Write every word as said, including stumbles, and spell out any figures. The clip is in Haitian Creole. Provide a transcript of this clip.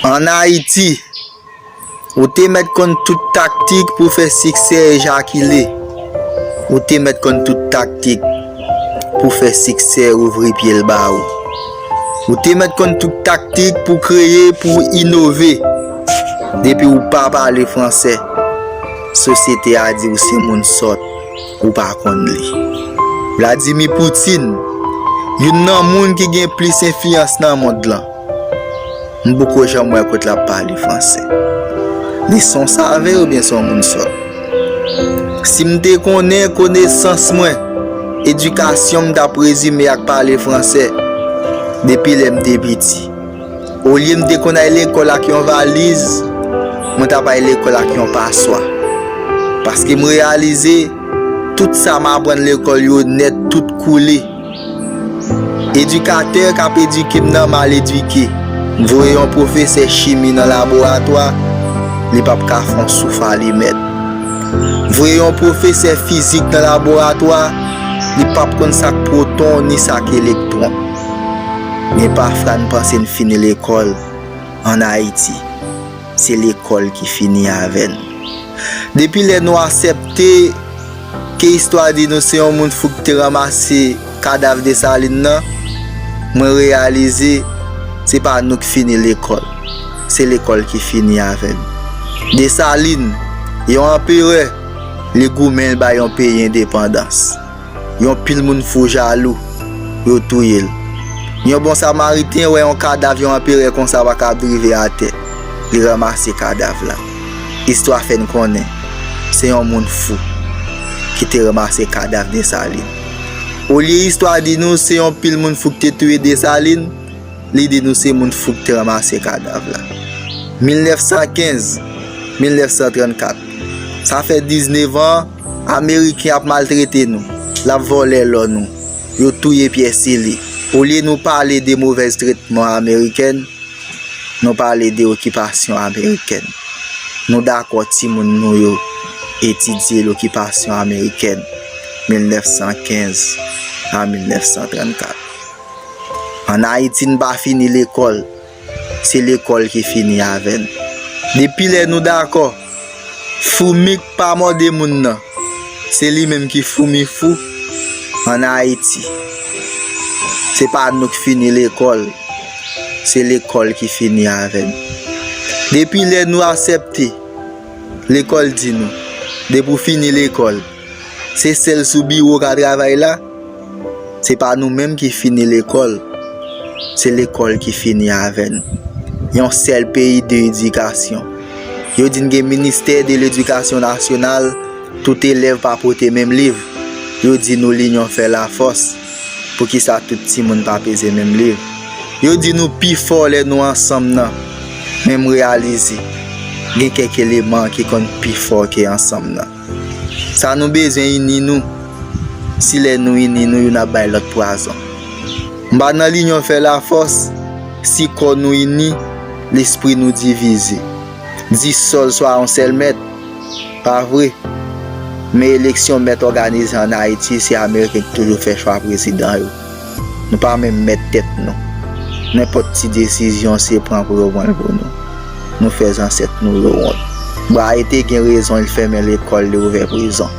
Ann Ayiti, ou te mèt konn tout taktik pou fè siksè ejakile. Ou te mèt konn tout taktik pou fè siksè ouvri pye l ba ou. Ou te mèt konn tout taktik pou kreye, pou inove. Depi ou pa pale fransè, sosyete a di w se moun sòt, ou pa konn li. Vladimir Poutine, youn nan moun ki gen plis enfliyans nan mond lan. M poko janm wè kote l ap pale fransè. Li se yon save oubyen se yon moun sòt? Si m te konnen konesans mwen, edikasyon m t ap rezime ak pale fransè depi lè m te piti. Olye m te konn al lekòl ak yon valiz, mwen t ap al lekòl ak yon paswa. Paske m reyalize tout sa m aprann lekòl yo nèt tout koule. Edikatè k ap edike m nan mal edike. M voye yon pwofesè chimi nan laboratwa, li p ap ka fè yon souf alimèt. M voye yon pwofesè fizik nan laboratwa, li p ap konn sa k pwoton ni sa k elektwon. Men pafwa n panse n fini lekòl. Ann Ayiti, se lekòl ki fini avè n. Depi lè nou aksepte ke istwa di nou se yon moun fou ki te ranmase kadav Desalin nan, mwen reyalize se pa nou k fini lekòl, se lekòl ki fini avè n. Desalin, yon anperè, li goumen l bay yon peyi endepandans. Yon pil moun fou jalou, yo touye l. Yon bon samariten wè yon kadav yon anperè konsa pa ka drive atè, li ranmase kadav la. Istwa fè n konnen se yon moun fou ki te ranmase kadav Desalin. Olye istwa di nou se yon pil moun fou ki te touye Desalin, li di nou se moun fou ki te ranmase kadav la. Mil nèf san kenz, mil nèf san trannkat. Sa fè diznèf an, Ameriken ap maltrete nou, l ap vòlè lò nou, yo touye pyès li. Olye nou pale de movèz tretman amerikèn, nou pale de okipasyon amerikèn. Nou dakò timoun nou yo etidye lokipasyon amerikèn, mil nèf san kenz a mil nèf san trannkat. Ann Ayiti, n pa fini lekòl, se lekòl ki fini avè n. Depi lè nou dakò, foumi k pa mòde moun nan, se li menm ki foumi fou. Ann Ayiti, se pa nou k fini lekòl, se lekòl ki fini avè n. Depi lè nou aksepte, lekòl di nou, depi w fini lekòl, se sèl sou biwo w ka travay la. Se pa nou menm ki fini lekòl, se lekòl ki fini avè n. Yon sèl peyi, de edikasyon. Yo di n gen ministè de ledikasyon nasyonal, tout elèv pa pote menm liv. Yo di nou linyon fè lafòs. Poukisa tout timoun pa peze menm liv? Yo di nou pi fò lè nou ansanm nan. Men m reyalize, gen kèk eleman ki konn pi fò ke ansanm nan. Sa nou bezwen ini nou. Si lè nou ini nou, youn ap bay lòt pwazon. M pa nan linyon fè lafòs, si kò nou ini, lespri nou divize. Dis sòl swa yon sèl mèt, pa vre? Men eleksyon mèt òganize ann Ayiti, se Ameriken ki toujou fè chwa prezidan yo. Nou pa menm mèt tèt nou. Nenpòt ti desizyon se pran pou yo pran l pou nou. Nou fè zansèt nou yo wont. Braille te gen rezon, li fèmen lekòl, li ouvè prizon.